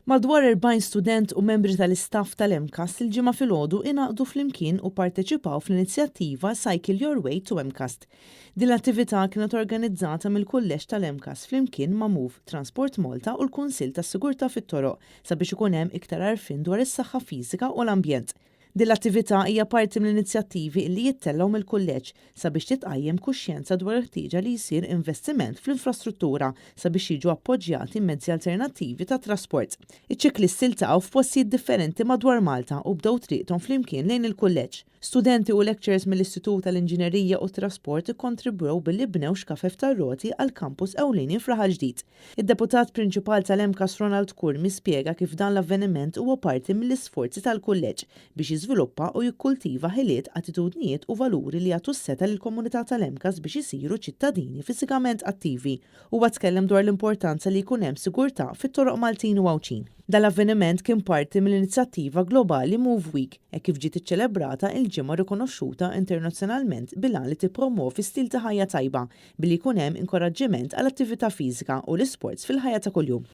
Madwar 40 student u membri tal-istaff tal-MCAST il-Ġimgħa filgħodu ingħaqdu flimkien u parteċipaw fl-inizjattiva Cycle Your Way to MCAST. Din l-attività kienet organizzata mill-Kulleġġ tal-MCAST flimkien ma' Move, Transport Malta u l-Kunsill tas-Sigurtà fit-Toroq sabiex ikun hemm iktar għarfien dwar is-saħħa fiżika u l-ambjent. Din l-attività hija parti mill-inizjattivi li jittellgħu mill-kulleġġ sabiex titqajjem kuxjenza dwar il-ħtieġa li jsir investiment fl-infrastruttura sabiex jiġu appoġġjati mezzi alternattivi ta' trasport. Iċ-ċiklisti ltaqgħu f'postijiet differenti madwar Malta u bdew triqthom flimkien lejn il-kulleġġ. Studenti u lecturers mill-Istitut tal-Inġinerija u Trasport ikkontribwew billi bnew xkafef tar-roti għal kampus ewlieni f'Raħal Ġdid. Id-deputat prinċipal tal-MCAST Ronald Curmi spjega kif dan l-avveniment huwa parti mill-isforzi tal-kulleġġ biex jiżviluppa u jikkultiva ħiliet, attitudnijiet u valuri li jagħtu s-setgħa lill-komunità tal-MCAST biex isiru ċittadini fiżikament attivi. Huwa tkellem dwar l-importanza li jkun hemm sigurtà fit-toroq Maltin u Għawdxin. Dan l-avveniment kien parti mill-inizjattiva globali Move Week e kif ġiet iċċelebrata il-ġimgħa rikonoxxuta internazzjonalment bil-għan li tippromovi stil ta' ħajja tajba billi jkun hemm inkoraġġiment għall attività fiżika u l-isports fil-ħajja ta' kuljum.